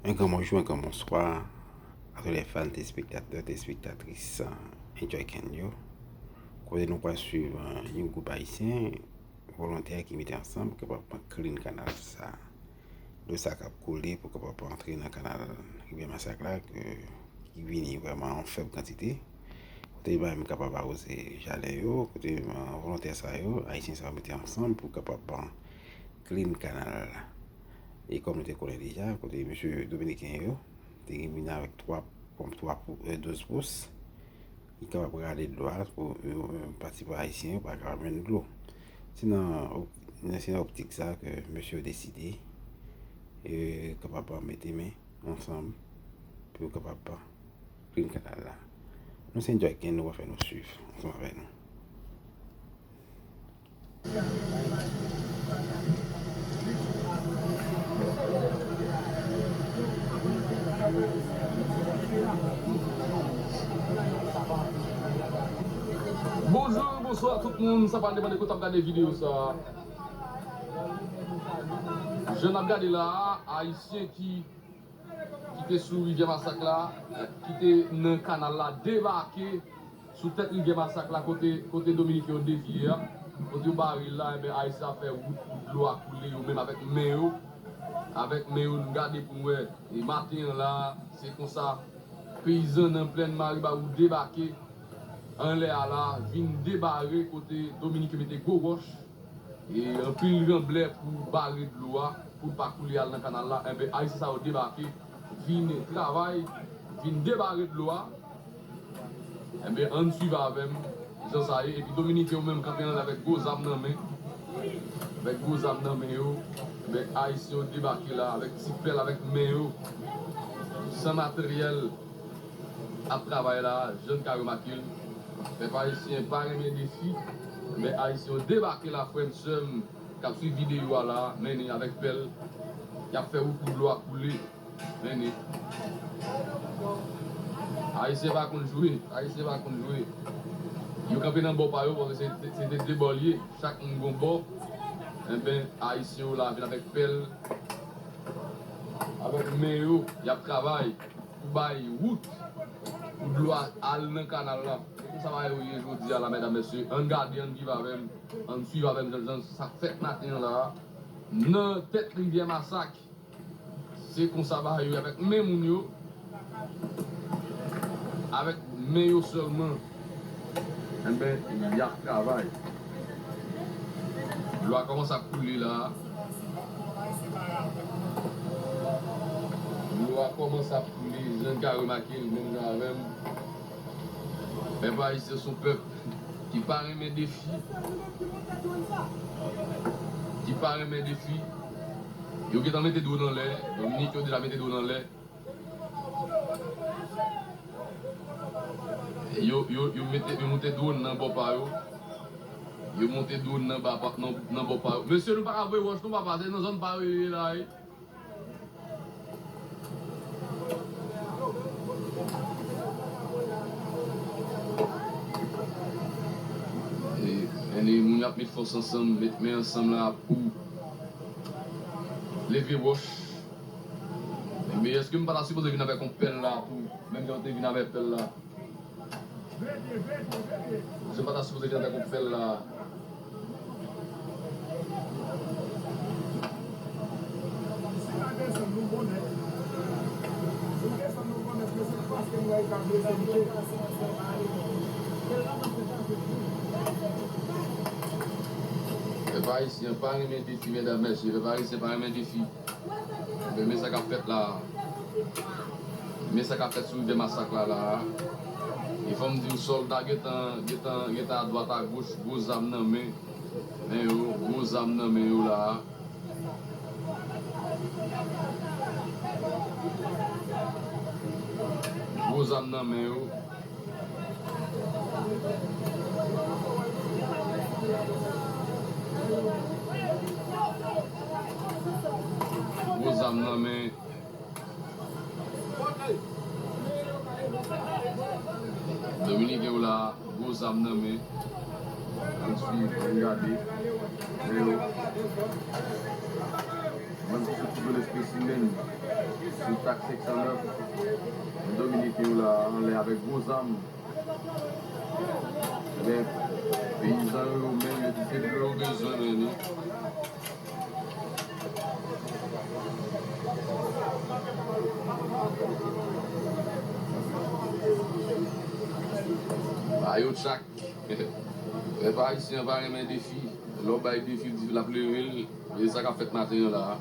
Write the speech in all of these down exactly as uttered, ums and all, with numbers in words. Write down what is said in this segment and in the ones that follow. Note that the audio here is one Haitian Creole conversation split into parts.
Un gran bonjou, un gran bonswa a tout lè fan, telespektatè, telespektatris, eh, Enjoy Ken yo. Kote nou pral swiv, eh, yon gwoup ayisyen volontè ki mete ansanm pou kapab pran klin kanal sa. Dlo sa k ap koule pou kapab antre nan kanal Rivyè Masak la, ke, ki vini vrèman an fèb kantite. Kote yo menm kapab awoze jaden yo, kote, eh, volontè sa yo, ayisyen sa yo mete ansanm pou kapab, eh, klin kanal la. E kòm nou te konnen deja, kote mesye dominiken yo te vin avèk twa ponp twa pou, eh, douz pous, ki kapab rale dlo a pou, eh, pati pou ayisyen yo pa kapab jwenn dlo. Se nan op-, se nan optik sa ke mesye yo deside, eh, kapab mete men ansanm pou yo kapab klin kanal la. Nou se Enjoy Ken, nou va fè nou swiv ansanm avèk nou. Bonjou, bonswa tout moun, sa pa depann de kote w ap gade videyo sa a. Jan n ap gade la a, ayisyen ki ki te sou Rivyè Masak la, ki te nan kanal la, debake sou tèt Rivyè Masak la, kote, kote Dominiken yo devye a, kote yo bare l la, enben, ayisyen ap fè wout pou dlo a koule yo menm avèk men yo. Avèk men yo, nou gade pou n wè. E maten an la, se konsa, peyizan nan plèn Maribawou debake anlè a la, vin debare kote Dominiken yo mete gwo wòch. E anpil ranblè pou bare dlo a, pou l pa koule al nan kanal la, enben, ayisyen sa yo debake, vin travay, vin debare dlo a. Enben, ann swiv avè m jan sa ye. Epi Dominiken yo menm kanpe anlè avèk gwo zam nan men. Avèk gwo zam nan men yo. Enben, ayisyen yo debake la avèk ti pèl, avèk men yo. San materyèl ap travay la, jan n ka remake l. Pèp ayisyen pa renmen defi. Men ayisyen yo debake la, frè m, sè m, k ap swiv videyo a la, mennen avèk pèl. Y ap fè wout pou dlo a koule. Mennen. Ayisyen pa konn jwe, ayisyen pa konn jwe. Yo kanpe nan bò pa yo, paske se, se, se de, de bò l ye, chak moun gon bò. Enben, ayisyen yo la vin avèk pèl, avèk men yo, y ap travay pou bay wout pou dlo a al nan kanal la. Se konsa bagay yo ye jodi a la, medam, mesye. Ann gade, ann viv avè m, ann swiv avè m jan, jan sa fèt maten an la a. Nan tèt Rivyè Masak, se konsa bagay yo ye avèk men moun yo, avèk men yo sèlman. Enben, y ap travay. Dlo a kòmanse ap koule la. Dlo a kòmanse ap koule, jan n ka remake l, menm jan avè m. Pèp ayisyen se yon pèp ki pa renmen defi. Ki pa renmen defi. Yo gentan mete dwòn anlè. Dominik yo deja mete dwòn anlè. Yo, yo, yo mete, yo moute dwòn nan bò pa yo. Yo moute dwòn nan ba pa, nan, nan bò pa yo. Mesye, nou pa ka voye wòch non, papa, se nan zòn pa yo ye la, wi. E, e moun yo ap met fòs ansanm, met men ansanm la pou leve wòch. Men èske m pa ta sipoze vin avèk yon pèl la tou, menm jan w te vin avèk pèl la? Misye pa ta sipoze vin avèk yon pèl la. Pèp ayisyen pa renmen defi, medam, mesye. Pèp ayisyen pa renmen defi. Men, men sa k ap fèt la a. Men sa k ap fèt sou Rivyè Masak la, la a. E fò m di w, sòlda gentan, gentan, gentan adwat agoch, gwo zam nan men. Men yo, gwo zam nan men yo la a. Gwo zam nan men yo. Gwo zam nan men. Dominiken yo la, gwo zam nan men. Ann swiv, ann gade. Men yo. Bann ti soti jwenn espesimèn. Yon tak senk san nèf, Dominiken yo la anlè avèk gwo zam. Ebyen, peyizan yo, yo menm, yo di se dlo yo bezwen, men nou. Ba yo tchak. Pèp ayisyen an pa renmen defi. Lè w bay defi, l ap leve l. E sa k ap fèt maten an la a.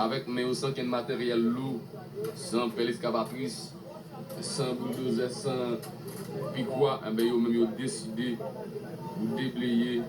Avèk men yo san kenn materyèl lou, san pèl eskavatris, san bouldozè, san pikwa, enben yo menm yo deside pou debleye